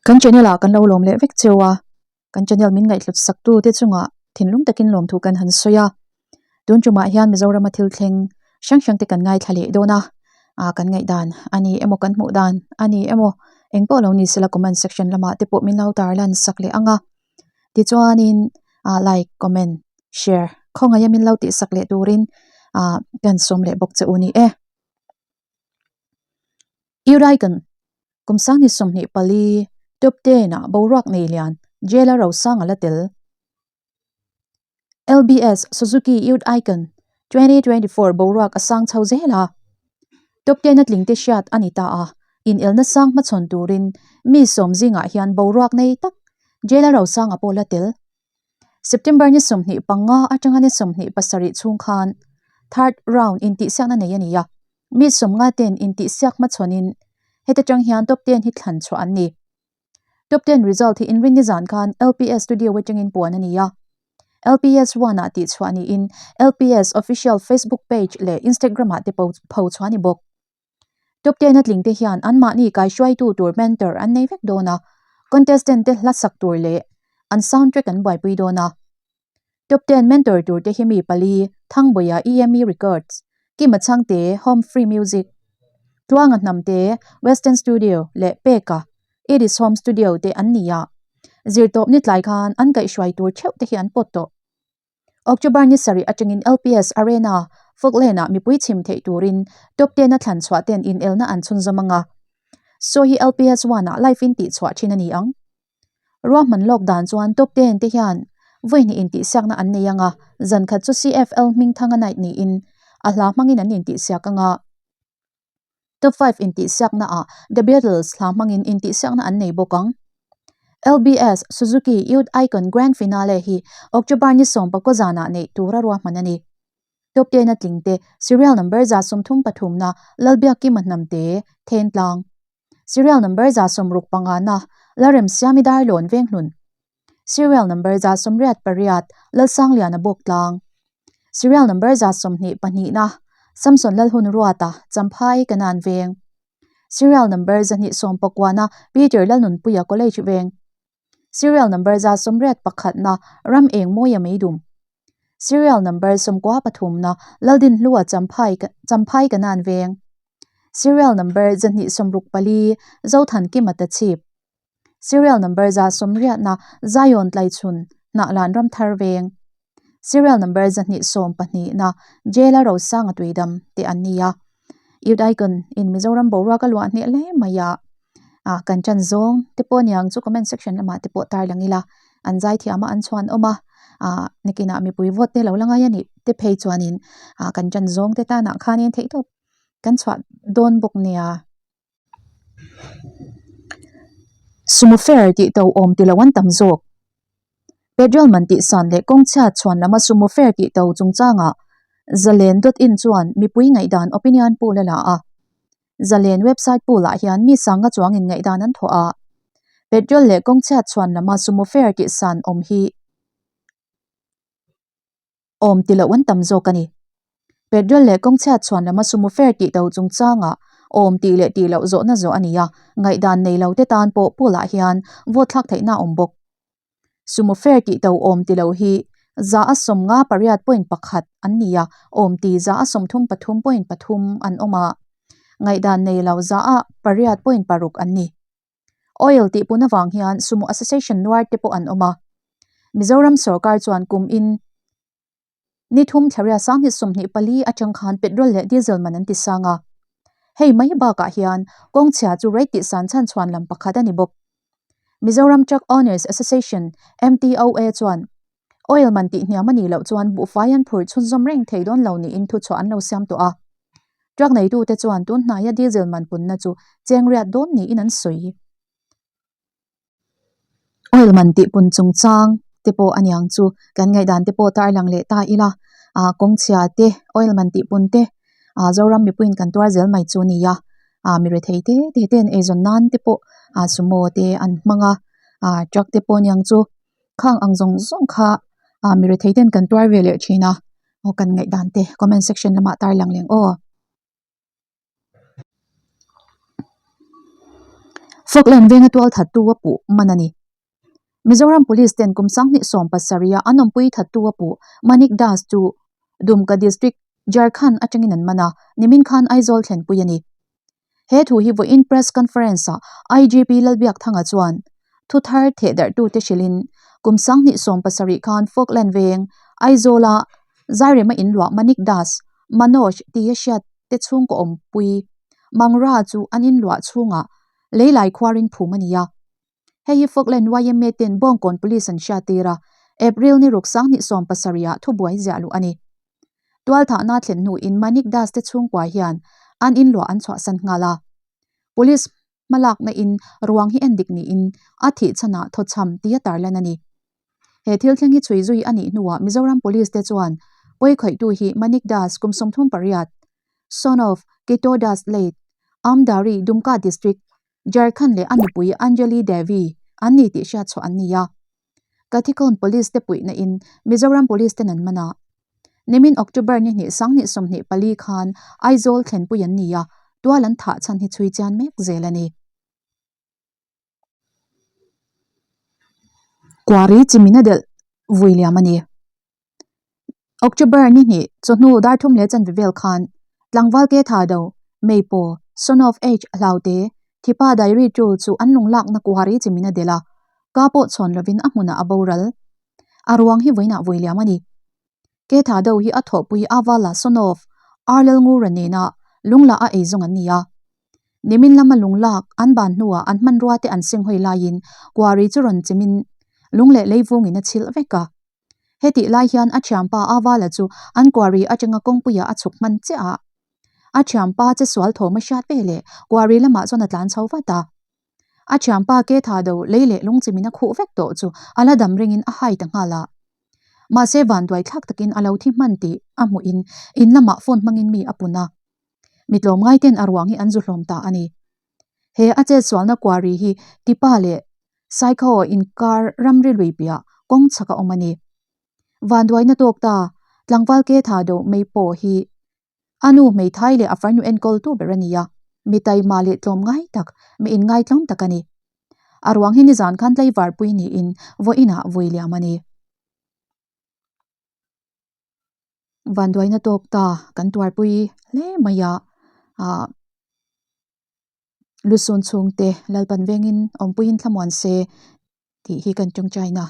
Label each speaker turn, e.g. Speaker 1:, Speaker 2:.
Speaker 1: Kan channel ah kan lo lawm leh vek cheu a, kan channel min ngaihhlut sak tu te chungah thinlung takin lawmthu kan han sawi a. Tun tumah hian Mizorama thil thleng hrang hrang te kan ngaithla leh dawn a, ah kan ngaihdan a ni emaw kan hmuh dan a ni emaw eng pawh lo ni sela comment section lamah te pawh min lo tar lan sak leh ang a. Tichuanin ah like, comment, share khawngaih a min lo tih sak leh turin ah kan sawm leh bawk che u ni e. Iraikon kum sangni 24 top 10 ah boruak nei lian jail a rosang a la tel. LBS Suzuki Youth Icon 2024 boruak a sang chho zel a. Top 10 a tling te hriat a ni ta a, inelna sang hmachhawn turin mi sawm zingah hian boruak nei tak jail a rosang a pawh la tel. September ni 25 atanga ni 27 chhung khan third round intihsiakna nei a ni a, mi sawmnga ten intihsiak hmachhawnin heta tang hian top 10 hi thlan chhuah an ni. Top 10 result hi inrinni zan khan LPS studio atangin puan a ni a. LPS 1 ah tihchhuah niin LPS official Facebook page leh Instagram ah te pho chhuah a ni bawk. Top 10 a tling te hian anmahni kaihruaitu tur mentor an nei vek dawn a, contestant te hla sak tur leh an soundtrack an buaipui dawn a. Top 10 mentor tur te hi mi pali, Thangbuia EME Records, Kima Chhangte Home Free Music, Tluanga Hnamte Western Studio leh Peka It Is Home Studio te an ni a. Zirtawp ni tlai khan an kaihhruai tur theuh te hi an pawt tawh. October ni sarih atangin LPS Arena, Falkland ah mipui chhim theih turin top 10 a thlan chhuah ten inelna an chhunzawm ang a. Saw hi LPS 1 ah live in tihchhuah thin a ni ang. Ruahman lawk dan chuan top 10 te hian vawi hnih intihsiakna an nei ang a, zan khat chu CFL hmingthanga night niin a hla hmangin an intihsiak ang a. Top 5 intihsiakna ah The Beatles hla hmangin intihsiakna an nei bawk ang. LBS Suzuki Youth Icon Grand Finale hi October ni 19 zanah neih tura ruahman a ni. Top 10 a tling te serial number 133 na Lalbiakkima Hnamte, Thentlang. Serial number 65 na Lalremsiami Darlawn Venghlun. Serial number 88 Lalsangliana Bawktlang. Serial number 22 na Samson Lalhun Ruata Champhai Kanan Veng. Serial number 119 na Peter Lalnunpuia College Veng. Serial number 81 na Ram Eng Mawia Meidum. Serial number 13 na Laldin Hlua Champhai Champhai Kanan Veng. Serial number 164 Zothan Kima Tachhip. Serial number 180 na Zion Tlaichhun Hnahlan Ramthar Veng. Serial number 112 na Jela Rosanga Tuidam te an ni a. Youth Icon in Mizoram boruak a luah hneh hle mai a. Ah kan chan zawng te pawh aniang chu comment section lamah te pawh tar lang ila an zai thiam a an chhuan awm a ah nakinah mipui vote te lo la ngai a nih te phei chuanin ah kan chan zawng te tanah khanin theihtawp kan chhuah dawn bawk nia. Sumo fare tih to awm tilo an tam zawk. Petrol man tih san leh kawng chhiat chhuan lama sumo fare tih to chungchangah Zalen dot in chuan mipui ngaihdan opinion poll a la a. Zalen website poll ah hian mi sanga chuangin ngaihdan an thawh a. Petrol leh kawng chhiat chhuan lama sumo fare tih san awm hi awm ti loh an tam zawk a ni. Petrol leh kawng chhiat chhuan lama sumo fare tih to chungchangah awm tih leh tih loh zawhna zawh a ni a, ngaihdan nei lo te tan pawh poll ah hian vote thlak theihna a awm bawk. Sumo fare tih to awm ti lo hi 58.1 an ni a, awm ti 33.3 an awm a, ngaihdan nei lo 8.6 an ni. Oil tih pun avang hian Sumo Association nuar te pawh an awm a. Mizoram sorkar chuan kum in ni thum thlaria sanghnih 24 atang khan petrol leh diesel man an ti sang a. Hei mai bakah hian kawng chhia chu rate tih san chhan chhuan lam pakhat a ni bawk. Mizoram Truck Owners Association, MTOA, chuan oil man tih hniam a nih loh chuan buhfai an phur chhunzawm reng thei dawn lo niin thuchhuah an lo siam tawh a. Truck neitute chuan tun hnaia diesel man punna chu cheng riat dawn niin an sawi. Oil man tih pun chungchang te pawh a niang chu kan ngaihdan te pawh tar lang leh ta ila ah kawng chhia te oil man tih pun te ah Zoram mipuiin kan tuar zel mai chu a ni a ah mi rethei te te ten eizawn nan te pawh ah sumo te an hmang a ah truck te pawh a niang chu khang ang zawng zawng kha ah mi rethei ten kan tuar ve leh thin a aw kan ngaihdan te comment section lamah tar lang leng aw. Falkland venga tualthattu a puh man a ni. Mizoram Police ten kum 2017 a an awmpui thattu a puh Manik Das chu Dumka District, Jharkhand atangin an man a, nimin khan Aizawl thlenpui a ni. He thu hi vawiin press conference-ah IGP Lalbiakthanga chuan thu thar thehdarhtute hrilhin kum 2017 khan Falkland veng, Aizawl-a Zairema inluah Manik Das, Manoj tia hriat te chhungkaw awmpui Mangra chu an inluah chhungah leilai khuarin phum a ni a. Hei hi Falkland yma ten Bawngkawn Police an hriattir a, April ni ruk 2017 ah thubuai ziah luh a ni. Tualthahna thlen hnuin Manik Das te chhungkua hian an inluah an chhuahsan nghal a. Police hmalakna in ruang hi endik niin a thih chhanah thawchham tia tarlan a ni. He thil thleng hi chhui zui a nih hnuah Mizoram Police te chuan pawikhawihtu hi Manik Das kum 38, son of Kito Das late, Amdari, Dumka District, Jharkhand leh a nupui Anjali Devi an ni tih hriatchhuah an ni a. Kathikawn Police te puihna in Mizoram Police ten an man a. Nimin October ni hnih 2024 khan Aizawl thlenpui an ni a, tual an thah chhan hi chhui chian mek zel a ni. Kuari chimina delh vui liam a ni. October ni hnih chawhnu dar thum leh chanve vel khan tlangval ke tha do Meipaw, son of H Hlaute, thipa diary tul chu an lunglakna kuari chimina delh a, ka pawh chhawn lovin a hmunah a boral. A ruang hi vawiinah vui liam a ni. Ke tha do hi a thawhpui Avala son of Arlelngura nena lunglah a ei zawng an ni a. Nimin lama lunglak an ban hnuah an hmanrua te an seng hawi laiin kuari chu rawn chimin lung leh leivungin a chhilh vek a. Hetih lai hian a thianpa Avala chu an kuari atanga kawngpuiah a chhuk hman chiah a. A thianpa che sual thawm a hriat ve leh kuari lamah chuan a tlan chho vat a. A thianpa ke tha do lei leh lungchimin a khuh vek tawh chu a la dam ringin a hai ta nghal a. Mahse vanduai thlak takin a lo thi hman tih a hmuhin in lamah phone hmangin mi a pun a. Mi tlawmngai ten a ruang hi an zu hlawm ta a ni. He a chetsualna kuari hi Tipa leh Saikhaw inkar ramri lui piah kawng chhak a awm a ni. Vanduaina tawk ta tlangval ke tha deuh mai pawh hi a nu hmeithai leh a farnu enkawltu ber a ni a, mi taima leh tlawmngai tak, mi inngaitlawm tak a ni. A ruang hi nizan khan tlaivarpui niin vawiinah vui liam a ni. Vanduaina tawk ta kan tuarpui hle mai a, ah lusun chhungte Lalpan vengin awmpuiin thlamuan se tih hi kan tawngtaina.